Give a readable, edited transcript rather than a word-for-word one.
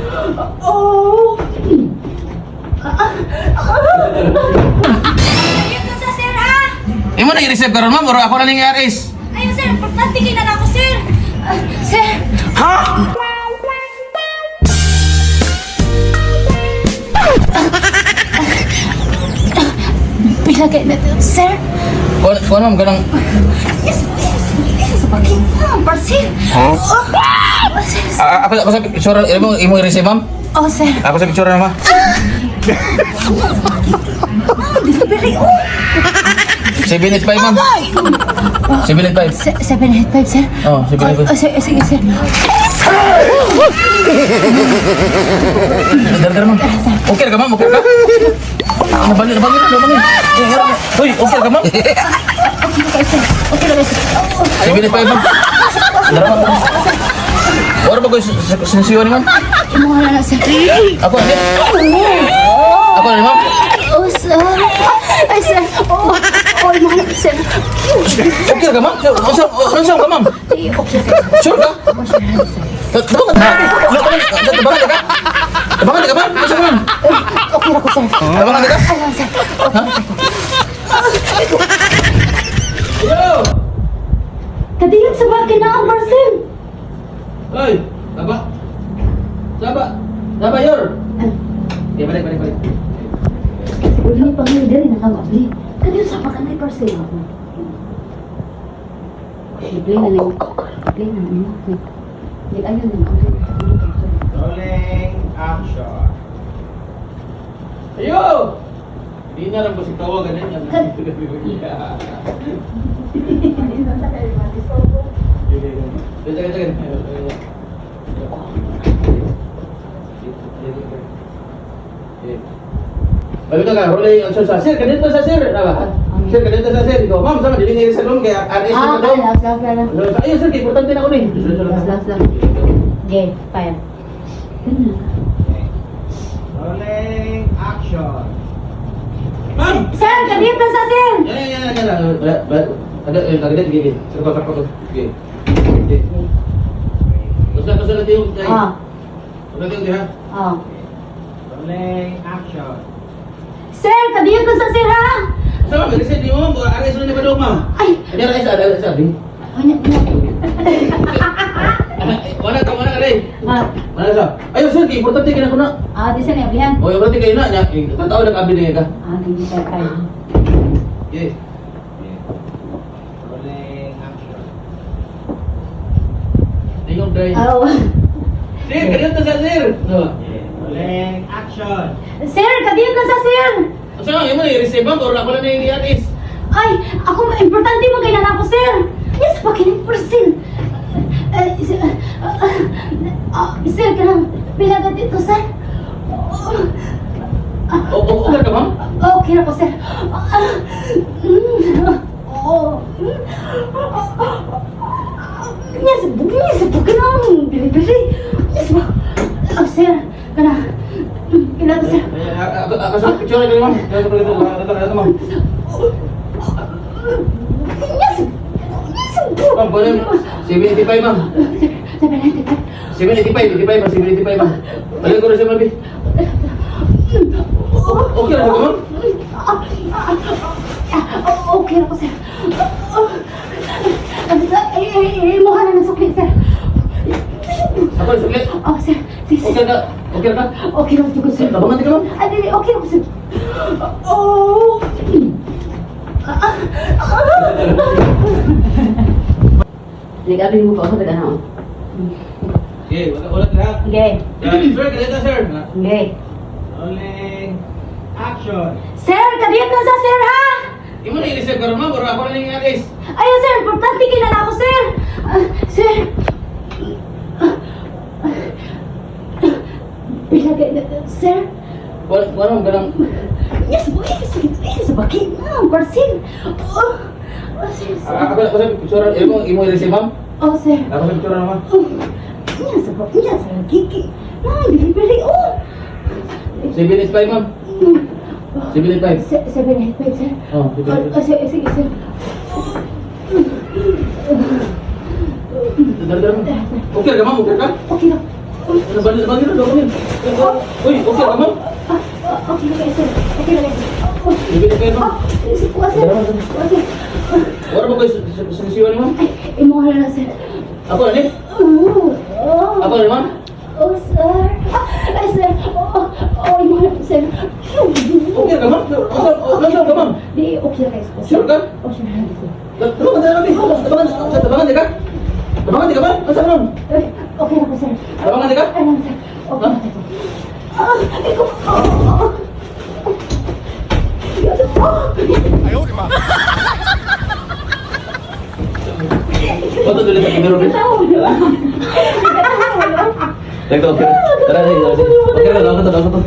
Oh! Ayun na sa sir ha! Imo na i-receive karon, ma'am, or ako na ning RS. Ayun sir, importante kay na ako, sir! Ah, sir! Ha? Pila kay na sir? Kuan kuan, ma'am, ganang Yes, yes, yes, bakit? Ah, parcel! Huh? Oh, sir. Ah, ako sa picture imo imo i-receive, ma'am. Oh, sir. Ako sa picture na, ma'am. Delivery, oh! 785, ma'am. 785. 785, sir? Oh, 785. Oh, sir, sige, sir. Dara dara, ma'am. Okay ra ka, ma'am, okay ka? Nabangin, nabangin, nabangin. Uy, okay ra ka, ma'am? Okay na kayo, sir. Okay na kayo, sir. Oh, 785, ma'am. Dara, ma'am. Ora ba ko sinisiyo ni ma'am? Imuha na na, sir. Ako na. Ako na, ma'am. Oh, sir. Ay, sir. Oh, oh, imuha na, sir. Okay ra ka, ma'am? Unsa unsa ka, ma'am? Ay, okay na kayo. Sure ka? Tabangan ka. Tabangan ka. Tabangan ka, ma'am? Unsa ka, ma'am? Okay na ko, sir. Tabangan ka? Ayun, sir. Ha? Yo! Kadiyot sa bakit na ang parcel. Hoy, taba. Saba. Saba yor. Okay, balik, balik, balik. Uli pa ngayon dali na lang abli. Kadiyot sa bakit na ang parcel ako. Play na lang. Play na lang. Di ayun na. Rolling action. Ayo! Hindi na lang basig tawag ganin yan. Sige, sige, sige. Balik ka, rolling action sa sir, ganito sa sir, diba? Sir, ganito sa sir. Ikaw, ma'am, sama, dili niya sa room, kaya RS na Ah, to. last, last, last. Ayun, sir, kaya importante na ako ni. Last, last, last. Okay, fire. Okay. Rolling action. Ma'am! Sir, kadiyot na sa sir. Yan, yan, yan, yan, yan. Wala, wala. Ada, eh, nagalit, sige, sige. Sakto, sakto, sige. Sige. Basta, basta natin yung, ay. Ah, Basta natin yung, ha? ah. Rolling action. Sir, kadiyot na sa sir ha. Basta, ma'am, reset niyo, ma'am. RS na ba daw, ma'am? Ay, Ada, RS, ada, RS, ada. ano, ano. Wala ka, wala ka rin. Ah, Wala sa. Ayun, sir, kaya importante kayo na ko na. ah, di sa niya, O, importante kayo na. Nya, eh, tao na kabi na ka. Ah, hindi tayo tayo. Okay. Okay. Rolling action. Tingog dahil. Oh. Sir, ganito sa sir. No. Okay. Rolling action. Sir, kadiyot na sa sir. Basta, ma'am, imo na i-receive, ma'am, or ako na na yung RS. Ay, ako, importante mo kay ako, sir. Yes, pakinig parcel. Eh, sir, ah, sir, kanang pila dito, sir. Oh, O, o, okay ka, ma'am? okay na po, sir. Ah, oh. Yes, yes, kanang delivery. Yes, ba? Oh, sir, kana pila to, sir. Ayan, ako ako sa picture kayo, ma'am. Ganito, ganito, ganito, ganito, ma'am. Yes, yes, Ma'am, kunin. 785, ma'am. 785. 785, 85, ma'am. 785, ma'am. Balik ko rin siya, ma'am. Eh. Okay na ba, ma'am? Okay na po, sir. Ay, ay, ay, mukha na ng sukli, sir. Ako, sukli. Oh, sir. Sige, Okay sir. ka? Okay ka? Okay na po, sir. Tabangan ka, ma'am? Ay, dili, okay na po, sir. Oh. Nag-abli mo pa ako, taga na. Okay, wala wala ka. Okay. Sir, ganito, sir. Okay. Rolling action. Sir, kadiyot na sa sir, ha? Imo na i-receive karon, ma'am, or ako na yung RS. Ayun, sir, importante kay na ako, sir. Ah, sir. Pila kay sir. Wala, wala, ma'am, ganang. Yes, boy, yes, yes, bakit na, parcel. Oh, oh, sir, sir. Ako ako sa picture imo imo i-receive, ma'am. Oh, sir. Ako sa picture ma'am. Oh, yes, yes, kiki. Na, delivery, oh. 785, ma'am. 785. 785, sir. Oh, Oh, oh, sir, sige, sir. Dara, dara, ma'am. Okay ka, ma'am? Okay ka? Okay na. Ano ba ba ba ba? Uy, okay ra, ma'am? Ah, ah, okay na kayo, sir. Okay na kayo. Oh, Libre na kayo, ma'am. ah, kuha, sir. Kuha, sir. Wala ba kayo sinisiwan ni ma'am? Ay, imuha na lang, sir. Ako na ni? Oh, oh. Ako na ni, ma'am? Oh, sir. Ah, ay, sir. Oh, oh, imuha na, sir. Okay ra ka, ma'am? Asa asa ka, ma'am? Di, okay na kayo, sir. Sure ka? Oh, sure na, sir. Tabangan na namin. Tabangan, tabangan di ka? Tabangan di ka ba? Asa ka, ma'am? Ay, okay na po, sir. Tabangan di ka? Ay, lang, sir. Okay na kayo. Ah, ikaw. Oh, oh, oh. Oh. Wato dili sa kamera. Katawa mo na. Katawa mo na. Dagto, okay. Tara, tara, tara. Okay ra, ako to, ako to.